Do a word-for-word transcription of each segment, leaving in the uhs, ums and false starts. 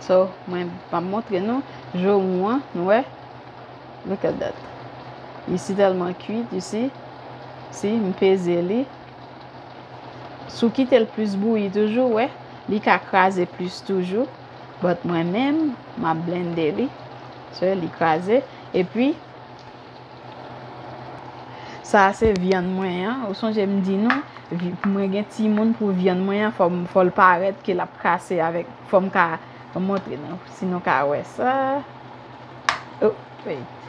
So, mwen p ap montre nou. Jomou an, nou wè? Look at that. Li si tèlman kwit, you see? Si, m peze li. Si w kite l plis bouyi toujou, wè, li ka kraze plis toujou. But mwen menm, m ap blende li. So, li kraze. Epi, sa a se vyann mwen an. Ou sonje m di nou, vi- mwen gen timoun pou vyann mwen an, fò m, fò l parèt ke l ap kase avèk, fò m ka montre nou, si nou ka wè sa. Oh, wait.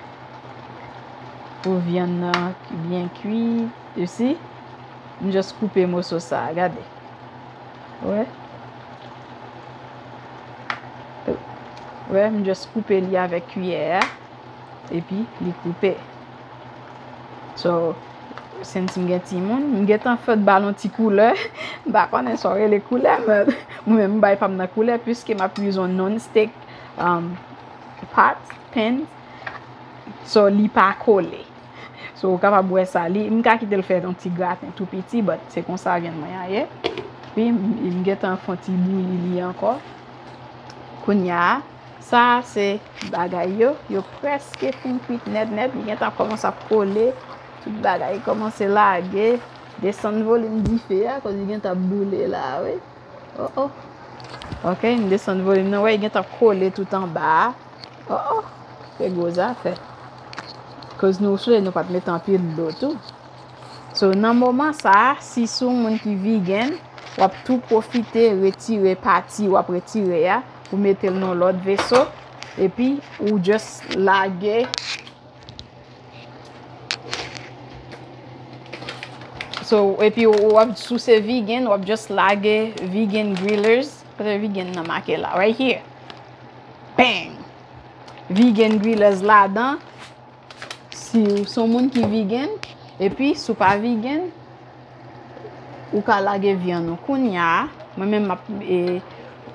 Pou vyann nan byen kwi, you see? M just koupe moso sa a, gade. Wè? Wè, m just koupe li avèk kiyè a. Epi, li koupe. So, since m gen timoun, m gentan fè ba l yon ti koulè. M pa konnen sa w rele koulè, men mwen menm, m bay pa m nan koulè, piske m ap use yon non-stick, um, pot, pan. So, li pa kole. So, ou kapab wè sa. Li, m ka kite l fè yon ti graten tou piti, but se konsa vyann mwen an ye. Epi, m, m gentan fè yon ti bouyi li ankò. Kounye a, sa a se bagay yo. Yo prèske fin kwit nèt nèt. Li gentan kòmanse ap kole. Tout bagay kòmanse lage. Desann volim dife a, koz li gentan ap boule la, wi. Oh, oh. Ok, m desann volim nan. Wè, li gentan ap kole tout anba a. Oh, oh. Se gwo zafè. Koz nou sou nou pa t mete anpil dlo tou. So, nan moman sa a, si sou moun ki vegan, w ap tou pwofite retire pati w ap retire a pou mete l nan lòt veso. Epi, ou just lage. So, epi w ap, si w se vegan, w ap just lage vegan grillers. Kote vegan nan make la? Right here. Bang! Vegan grillers ladan. Si w se yon moun ki vegan, epi si w pa vegan, ou ka lage vyann ou. Kounye a, mwen menm, m ap, e,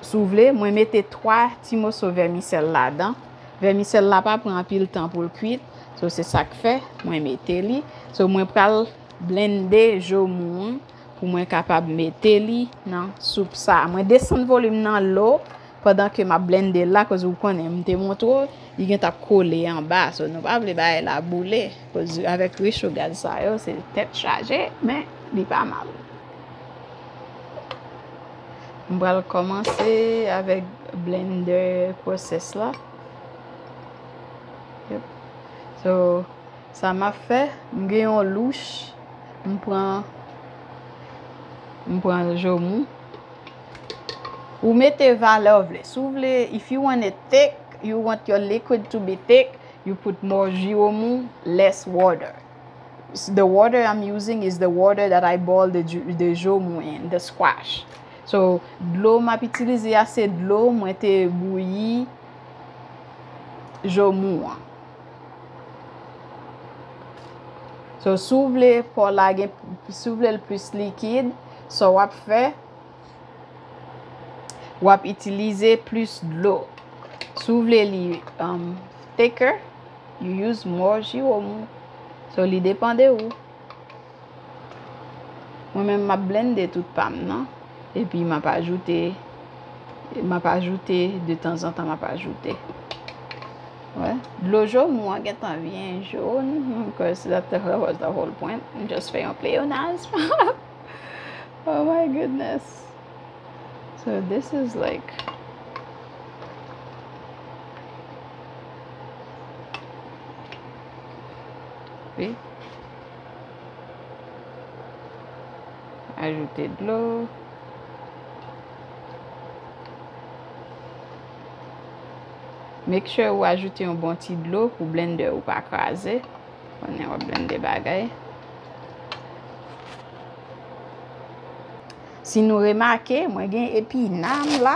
si w vle, mwen mete twa ti moso vèmisèl ladan. Vèmisèl la pa pran anpil tan pou l kwit. So, se sa k fè mwen mete li. So, mwen pral blende jomou an pou mwen kapab mete li nan soup sa. Mwen desann volim nan lo pandan ke m ap blende l la, koz ou konnen, m te montre w, li gentan ap kole anba. So, nou pa vle bagay la boule, koz avèk recho gaz sa yo, se tèt chaje, men li pa mal. M pral kòmanse avèk blender process la. Yep. So, sa m ap fè, m gen yon louch, m pran, m pran jomou. Ou mete valè w vle. Si w vle, if you want it thick, you want your liquid to be thick, you put more jomou, less water. The water I'm using is the water that I boil the, ju- the jomou in, the squash. So, dlo m ap itilize a, se dlo mwen te bouyi jomou an. So, si w vle po la gen, si w vle l plis likid, sa w ap fè, w ap itilize plis dlo. Si w vle li, um, thicker, you use more jomou. So, li depann de ou. Mwen menm, m ap blende tout pa m nan. Epi m ap ajoute, m ap ajoute, de tanzantan m ap ajoute. Wè, dlo jomou an gentan byen jòn, because that, that was the whole point. M just fè yon pleyonaj. Oh my goodness. So this is like, wi. Ajoute dlo. Make sure ou ajoute yon bon ti dlo pou blender ou pa kraze. Konnen w ap blende bagay. Si nou remake, mwen gen epina m la,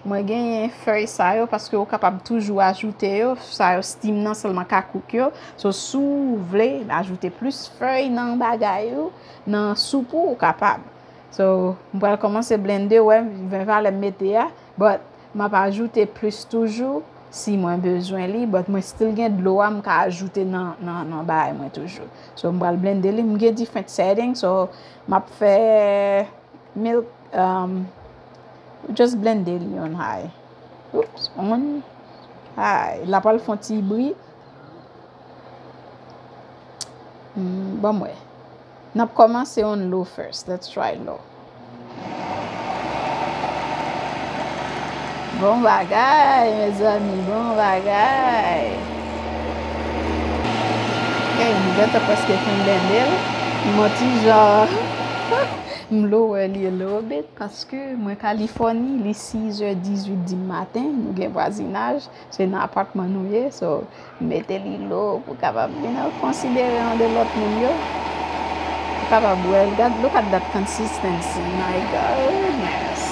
mwen genyen fèy sa yo, paske ou kapab toujou ajoute yo, sa yo steam nan sèlman ka cook yo. So, si w vle ajoute plis fèy nan bagay ou, nan soup ou, ou kapab. So, m pral kòmanse blende, wè, ven valè m mete a, but m ap ajoute plis toujou si mwen bezwen li, but mwen still gen dlo a m ka ajoute nan, nan, nan bagay mwen toujou. So, m pral blende li, m gen different setting, so, m ap fè milk, um, just blende li on high. Oops, on. Ay, la pral fè yon ti bri. Hmm, ban m wè. N ap kòmanse on low first. Let's try low. Bon bagay, mezanmi, bon bagay. Ey, m gentan prèske fin blende l. M on ti jan m low li a little bit paske mwen Kalifòni, li sizè dizuit di maten, nou gen vwazinaj. Se nan apatman nou ye, so mete li low pou kapab vin konsidere yon de lòt moun yo. Pou kapab wè l. Gad, look at that consistency, my goodness.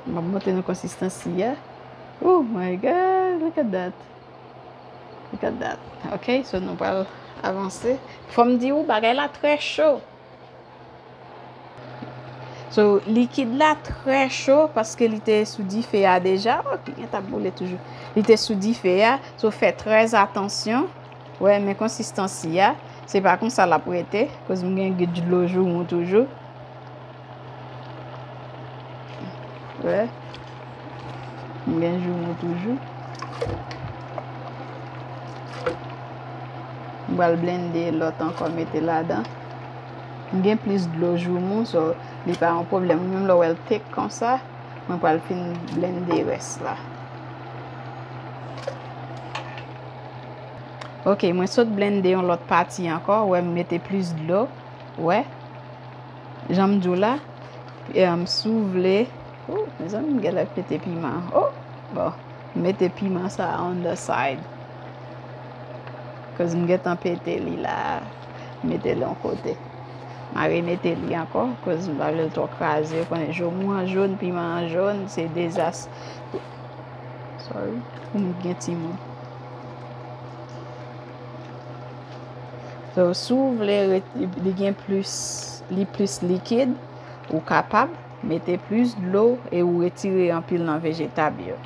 M ap montre nou konsistansi a. Oh my God, look at that. Look at that. Ok, so nou pral avanse. Fò m di w, bagay la trè cho. So, likid la trè cho paske li te sou dife a deja. Ok, li t ap boule toujou. Li te sou dife a. So, fè trè atansyon. Wè, men konsistansi a. Se pa konsa l ap rete. Koz m gen dlo joumou toujou. Wè. M gen joumou toujou. M pral blende lòt ankò mete ladan. M gen plis dlo joumou, so li pa yon pwoblèm. Ou menm lè w wè l thick konsa, mwen pral fin blende rès la. Ok, mwen sot blende yon lòt pati ankò. Wè, m mete plis dlo. Wè. Jan m di w la, em, si w vle, oh, mezanmi, m genlè mete piman. Oh, bon, m mete piman sa on the side. Koz m gentan pete li la, m mete l yon kote. M a remete li ankò, koz m pa vle l twò kraze. Ou konnen, joumou an jòn, piman an jòn, se dezas. Sorry, pou m gen timoun. So, si w vle ret-, li gen plis, li plis likid, ou kapab mete plis dlo e ou retire anpil nan vejetab yo.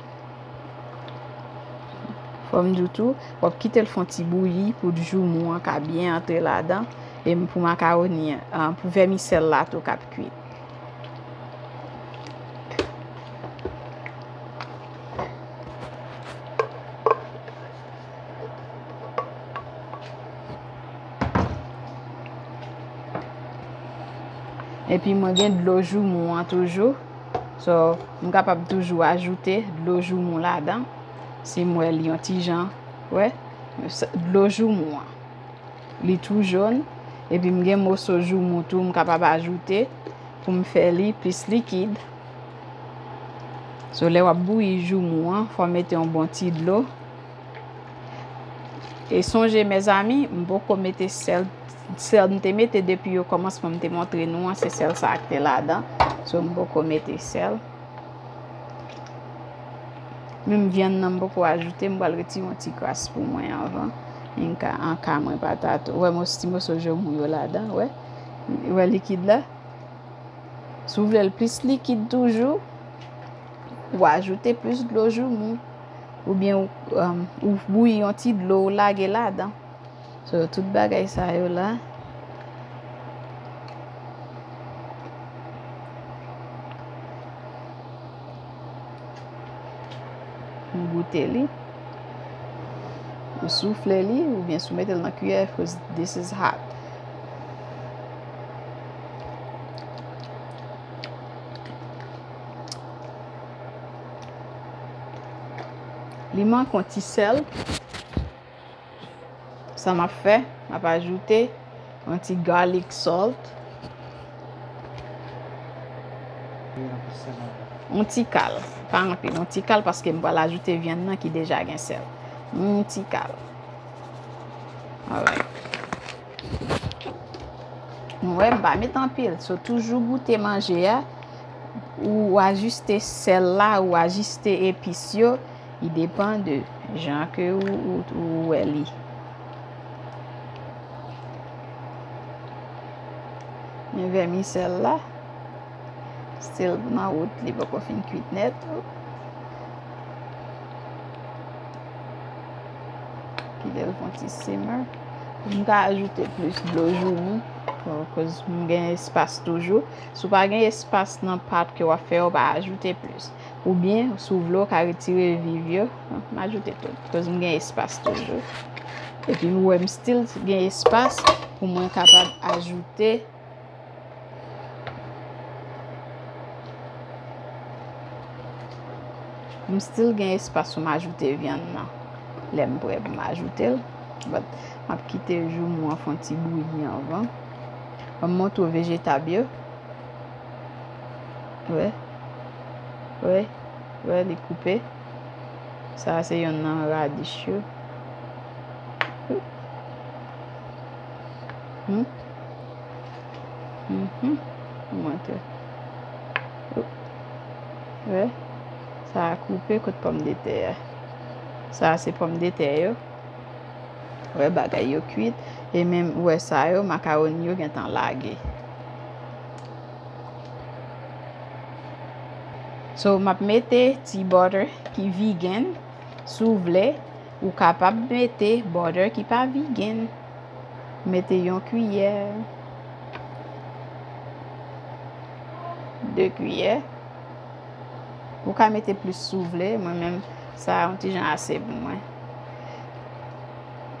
Fò m di w tou, w ap kite l fè yon ti bouyi pou joumou an ka byen antre ladan, e pou makawoni an, pou vèmisèl la tou k ap kwit. Epi mwen gen dlo joumou an toujou. So, m kapab toujou ajoute dlo joumou ladan. Si m wè li yon ti jan, wè, dlo joumou an. Li tou jòn. Epi m gen moso joumou tou m kapab ajoute pou m fè li plis likid. So, lè w ap bouyi joumou an, fò w mete yon bon ti dlo. E sonje, mezanmi, m poko mete sèl. Sèl m te mete depi o kòmansman m te montre nou an, se sèl sa a ki te ladan. So, m poko mete sèl. Menm vyann nan, m poko ajoute, m pral retire yon ti kras pou mwen anvan. An ka, an ka mwen pa ta tou. Wè, mwen ti moso joumou yo ladan, wè. Wè likid la? Si w vle l plis likid toujou, ou ajoute plis dlo joumou. Oubyen ou, um, ou bouyi yon ti dlo, ou lage ladan. So, tout bagay sa yo la. M goute li. M soufle li, oubyen si w mete l nan kiyè, 'cause this is hot. Li manke yon ti sèl. Sa m ap fè, m ap ajoute yon ti garlic salt. Yon ti kal, pa anpil, yon ti kal paske m pral ajoute vyann nan ki deja gen sèl. Yon ti kal. Alright. Nou wè, m pa met anpil. So, toujou goute manje a. Ou ajiste sèl la, ou ajiste epis yo. Li depann de jan ke ou, ou, ou wè li. Men vèmisèl la, still nan wout, li poko fin kwit nèt. Kite l fè yon ti simmer. M ka ajoute plis dlo joumou. Koz m gen espas toujou. Si w pa gen espas nan pat ke w ap fè, w pa ajoute plis. Oubyen, si w vle, w ka retire viv yo. M ajoute tout. Koz m gen espas toujou. Epi, ou wè, m still gen espas pou mwen kapab ajoute M still gen espas pou m ajoute vyann nan. Lè m prè pou m ajoute l. But, m ap kite joumou an fè yon ti bouyi anvan. Ban m montre w vejetab yo. Wè. Wè. Wè, li koupe. Sa a se yonn nan radich yo. Hmm. Mhm. Mwen te. Wè. Sa a koupe kot pòmdetè a. Sa a se pòmdetè yo. Wè, bagay yo kwit. E menm, wè sa yo, makawoni yo gentan lage. So, m ap mete ti butter ki vegan. Si w vle, ou kapab mete butter ki pa vegan. Mete yon kiyè, de kiyè. Ou ka mete plis si w vle, mwen menm, sa a yon ti jan ase pou mwen.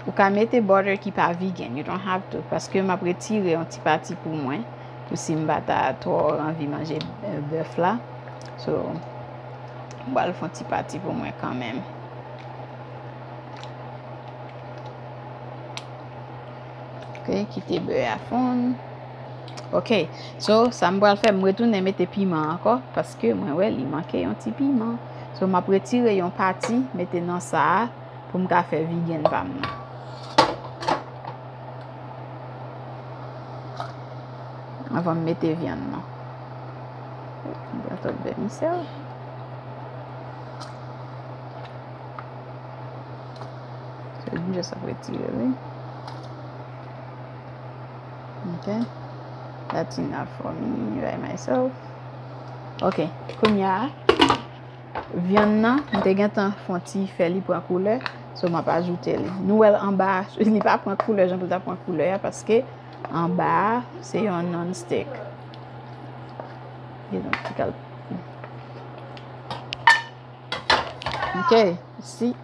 Ou ka mete butter ki pa vegan, you don't have to, paske m ap retire yon ti pati pou mwen, pou si m pa ta twò anvi manje, eh, bèf la. So, m pral fè yon ti pati pou mwen kanmenm. Ok, kite bè a fonn. Ok, so, sa m pral fè, m retounen mete piman ankò, paske mwen wè li manke yon ti piman. So, m ap retire yon pati, mete nan sa a, pou m ka fè vegan pa m nan. Anvan m mete vyann nan. M pran tout vèmisèl. So, m just ap retire li. Ok. That's enough for me, by myself. Ok, kounye a, vyann nan, m te gentan fè yon ti fè li pran koulè. So, m ap ajoute li. Nou wè l anba a, li pa pran koulè jan pou l ta pran koulè a, paske anba a, se yon non-stick. Li donk, li kal. Ok, si.